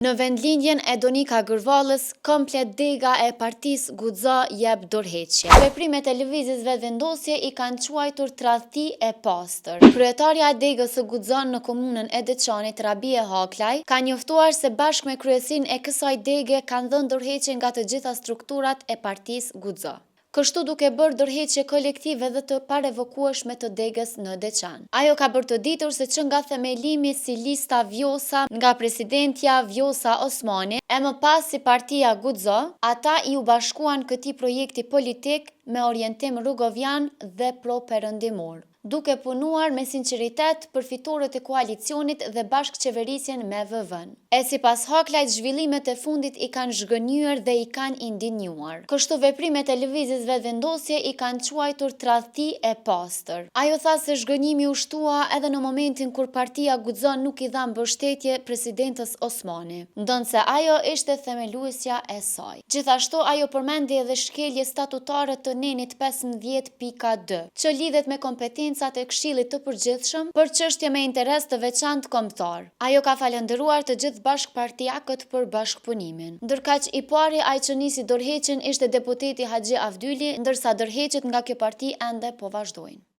Në vendlindjen e Donika Gërvallës, komplet dega e partisë Guxo jep dorëheqje. Veprimet e Lëvizjes Vetëvendosje i kanë quajtur tradhti e pastër. Kryetarja e degës së Guxo në komunën e Deçanit, Rabie Haklaj, ka njoftuar se bashkë me kryesinë e kësaj dege kanë dhënë dorëheqje nga të gjitha strukturat e partisë Guxo. Kështu duke bërë dorëheqje kolektive dhe të parevokueshme të degës në Deçan. Ajo ka bërë të ditur se që nga themelimi si Lista Vjosa nga presidentja Vjosa Osmani, e më pas si partia Guxo, ata iu bashkuan këtij projekti politik me orientim rugovian dhe pro-perëndimor. Duke punuar me sinqeritet për fitoret e koalicionit dhe bashkëqeverisjen me VV-në. E sipas Haklajt zhvillimet e fundit i kanë zhgënjyer dhe i kanë indinjuar. Kështu veprimet e Lëvizjes Vetëvendosje i kanë quajtur tradhti e pastër. Ajo tha se zhgënjimi u shtua edhe në momentin kur partia Guxo nuk i dha mbështetje presidentes Osmani, ndonëse ajo ishte themeluesja e saj. Gjithashtu ajo përmendi edhe shkelje statutare të nenit 15 pika 2, që lidhet me kompetencat e Këshillit të Përgjithshëm për çështje me interes të veçantë kombëtar. Ajo ka falënderuar të gjithë bashkëpartiakët për bashkëpunimin. Ndërkaq i pari ai që nisi dorëheqjen ishte deputeti Haxhi Avdyli, ndërsa dorëheqjet nga kjo parti ende po vazhdojnë.